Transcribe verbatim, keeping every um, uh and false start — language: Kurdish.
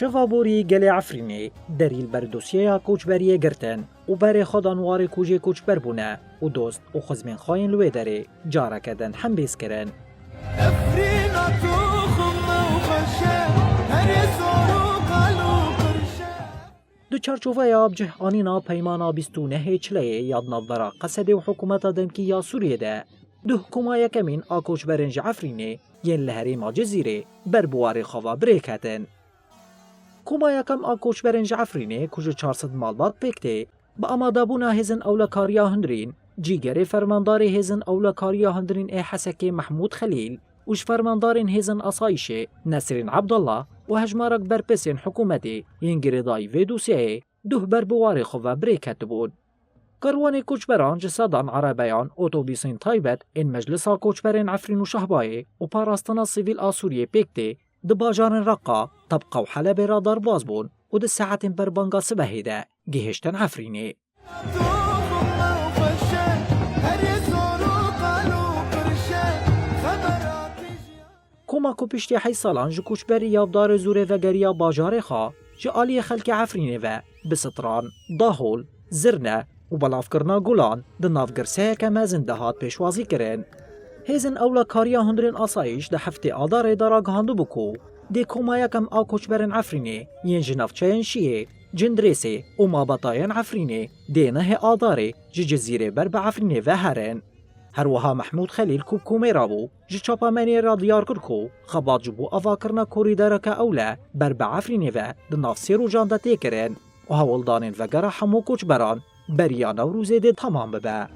Şeva borî gelê Efrînê derî li ber dosyeya koçberiyê girtin û berê xwe dan warê ku jê koçber bûne û dost û xizmên xwe yên li wê derê careke din hembêz kirin. Efrîna toxum û xweşe, herê zor û qal û qirşe. Di çarçoveya bicih anîna peymana bîst û nehê Çileyê ya di navbera Qesedê û hikûmeta demkî ya Sûriyê de, duh koma yekemîn a koçberên ji Efrînê yên li herêma Cizîrê ber bi warê xwe ve bi rê ketin. Koma yekem a koçberên ji Efrînê ku ji çar sed malbat pêk tê, bi amadebûna hêzên ewlekariya hundirîn, cîgerê fermandarê hêzên ewlekariya hundirîn ê Hesekê Mehmûd Xelîl û ji fermandarên hêzên asayîşê Nesrîn Ebdullah û hejmarek berpirsên hikûmetê yên girêdayî vê dosyeyê duh ber bi warê xwe ve bi rê ketibûn. Karwanê koçberan ji sedan erebeyan, otobîsên taybet ên Meclisa Koçberên Efrîn û Şehbayê û Parastina Sivîl a Sûriyê pêk tê, di bajarên Reqa, Tebqa û Helebê re derbas bûn û di saetên berbanga sibehê de gihiştin Efrînê. Koma ku piştî heyş salan ji koçberî ya bi darê zûrê vegeriya bajarê xwe, ji aliyê xelkê Efrînê ve bi stran, dahol, zirne û belavkirina gulan di nav girseyeke mezin de hat pêşwazî kirin. Hêzên ewlekariya hundirên asayîş di heftê Adarê de ragihandibû ku dê koma yekem a koçberên Efrînê yên ji navçeyên Şiyê, Cindirêsê û Mabetayên Efrînê dê nehê Adarê ji Cizîrê ber bi Efrînê ve herin. Her wiha Mehmûd Xelîl ku bi komê re bû, ji çapemeniyê re diyar kir ku xebat ji bo avakirina korîdoreke ewle ber bi Efrînê ve di nav sê rojan de tê kirin û hewldanên vegera hemû koçberan beriya Newrozê dê temam bibe.